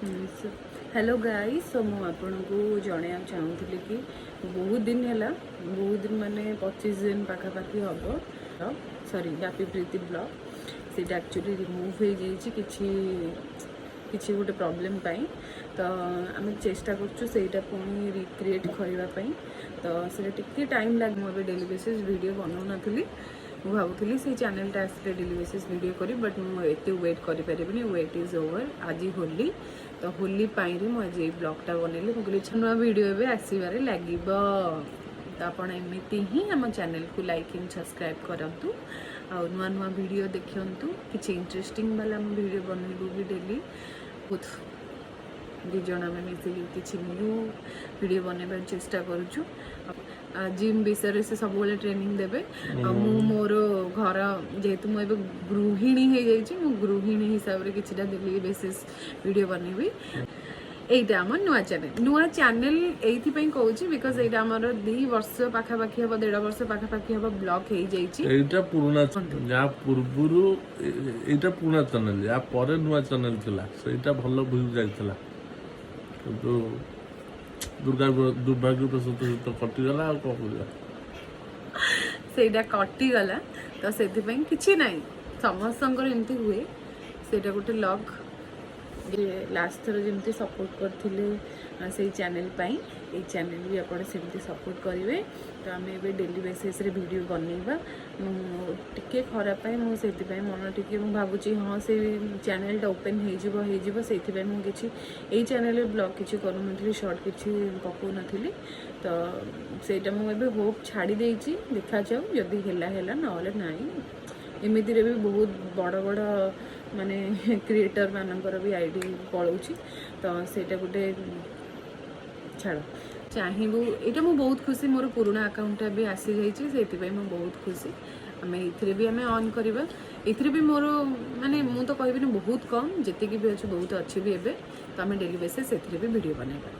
Hello guys, ତ ମୁଁ ଆପଣଙ୍କୁ ଜଣେଇବାକୁ ଚାହୁଁଥିଲି କି ବହୁତ ଦିନ ହେଲା, ବହୁତ ଦିନ ମାନେ 25 ଦିନ ପାଖାପାଖି ହେବ, ସରି, ବାପି ପ୍ରୀତି ବ୍ଲଗ୍ ସେଇଟା ଆକ୍ଚୁଆଲି ରିମୁଭ୍ ହେଇଯାଇଛି କିଛି କିଛି ଗୋଟେ ପ୍ରୋବ୍ଲେମ୍ ପାଇଁ। ତ ଆମେ ଚେଷ୍ଟା କରୁଛୁ ସେଇଟା ପୁଣି ରିକ୍ରିଏଟ୍ କରିବା ପାଇଁ। ତ ସେଇଟା ଟିକେ ଟାଇମ୍ ଲାଗେ। ମୁଁ ଏବେ ଡେଲି ବେସିସ୍ ଭିଡ଼ିଓ ବନାଉନଥିଲି। ମୁଁ ଭାବୁଥିଲି ସେଇ ଚ୍ୟାନେଲଟା ଆସିଲେ ଡେଲି ବେସିସ୍ ଭିଡ଼ିଓ କରିବି, ବଟ୍ ମୁଁ ଏତେ ୱେଟ୍ କରିପାରିବିନି। Wait is over. ଆଜି ହୋଲି, ତ ହୋଲି ପାଇଁରେ ମୁଁ ଆଜି ଏଇ ବ୍ଲଗ୍ଟା ବନେଇଲି। ମୁଁ କହିଲି ନୂଆ ଭିଡ଼ିଓ ଏବେ ଆସିବାରେ ଲାଗିବ। ତ ଆପଣ ଏମିତି ହିଁ ଆମ ଚ୍ୟାନେଲକୁ ଲାଇକ୍ ଆଣ୍ଡ ସବସ୍କ୍ରାଇବ୍ କରନ୍ତୁ ଆଉ ନୂଆ ନୂଆ ଭିଡ଼ିଓ ଦେଖନ୍ତୁ। କିଛି ଇଣ୍ଟରେଷ୍ଟିଂ ବାଲା ଆମେ ଭିଡ଼ିଓ ବନେଇବୁ ବି ଡେଲି। ବହୁତ ଦୁଇ ଜଣ ଆମେ ମିଶିକି କିଛି ନ୍ୟୁ ଭିଡ଼ିଓ ବନେଇବାକୁ ଚେଷ୍ଟା କରୁଛୁ। ଜିମ୍ ବିଷୟରେ ସେ ସବୁବେଳେ ଟ୍ରେନିଂ ଦେବେ ଆଉ ମୁଁ ମୋର ଘର, ଯେହେତୁ ମୁଁ ଏବେ ଗୃହିଣୀ ହେଇଯାଇଛି, ମୁଁ ଗୃହିଣୀ ହିସାବରେ କିଛିଟା ଡେଲି ବେସିସ୍ ଭିଡ଼ିଓ ବନେଇବି। ଏଇଟା ଆମ ନୂଆ ଚ୍ୟାନେଲ। ନୂଆ ଚ୍ୟାନେଲ ଏଇଥିପାଇଁ କହୁଛି because ଏଇଟା ଆମର 2 ବର୍ଷ ପାଖାପାଖି ହବ, ଦେଢ଼ ବର୍ଷ ପାଖାପାଖି ହବ ବ୍ଲକ୍ ହେଇଯାଇଛି। ଏଇଟା ପୁରୁଣା, ଯାହା ପୂର୍ବରୁ ଏଇଟା ପୁରୁଣା ଚ୍ୟାନେଲ। ୟା ପରେ ନୂଆ ଚ୍ୟାନେଲ ଥିଲା, ସେଇଟା ଭଲ ଭ୍ୟୁ ଯାଇଥିଲା। କିନ୍ତୁ ଦୁର୍ଭାଗ୍ୟବଶତଃ ସେ ତ କଟିଗଲା, ଆଉ କଣ କରିବା? ସେଇଟା କଟିଗଲା, ତ ସେଥିପାଇଁ କିଛି ନାହିଁ, ସମସ୍ତଙ୍କର ଏମିତି ହୁଏ। ସେଇଟା ଗୋଟେ ଲକ୍। ଲାଷ୍ଟ ଥର ଯେମିତି ସପୋର୍ଟ କରିଥିଲେ ସେଇ ଚ୍ୟାନେଲ ପାଇଁ, ଏଇ ଚ୍ୟାନେଲ ବି ଆପଣ ସେମିତି ସପୋର୍ଟ କରିବେ। ତ ଆମେ ଏବେ ଡେଲି ବେସିସ୍ରେ ଭିଡ଼ିଓ ବନେଇବା। ମୁଁ ଟିକେ ଖରାପ ପାଇଁ ମୁଁ ସେଥିପାଇଁ ମନ ଟିକେ, ମୁଁ ଭାବୁଛି ହଁ, ସେଇ ଚ୍ୟାନେଲଟା ଓପେନ୍ ହେଇଯିବ ହେଇଯିବ, ସେଇଥିପାଇଁ ମୁଁ କିଛି ଏଇ ଚ୍ୟାନେଲରେ ବ୍ଲଗ୍ କିଛି କରୁନଥିଲି, ସର୍ଟ କିଛି ପକାଉନଥିଲି। ତ ସେଇଟା ମୁଁ ଏବେ ହୋପ୍ ଛାଡ଼ି ଦେଇଛି। ଦେଖାଯାଉ, ଯଦି ହେଲା ହେଲା, ନହେଲେ ନାହିଁ। ଏମିତିରେ ବି ବହୁତ ବଡ଼ ବଡ଼ ମାନେ କ୍ରିଏଟର୍ ମାନଙ୍କର ବି ଆଇଡ଼ି ପଳାଉଛି। ତ ସେଇଟା ଗୋଟେ ଛାଡ଼, ଚାହିଁବୁ। ଏଇଟା ମୁଁ ବହୁତ ଖୁସି, ମୋର ପୁରୁଣା ଆକାଉଣ୍ଟଟା ବି ଆସିଯାଇଛି, ସେଇଥିପାଇଁ ମୁଁ ବହୁତ ଖୁସି। ଆମେ ଏଇଥିରେ ବି ଆମେ ଅନ୍ କରିବା। ଏଇଥିରେ ବି ମୋର ମାନେ ମୁଁ ତ କହିବିନି, ବହୁତ କମ୍ ଯେତିକି ବି ଅଛି, ବହୁତ ଅଛି ବି ଏବେ। ତ ଆମେ ଡେଲି ବେସିସ୍ ସେଥିରେ ବି ଭିଡ଼ିଓ ବନେଇବା।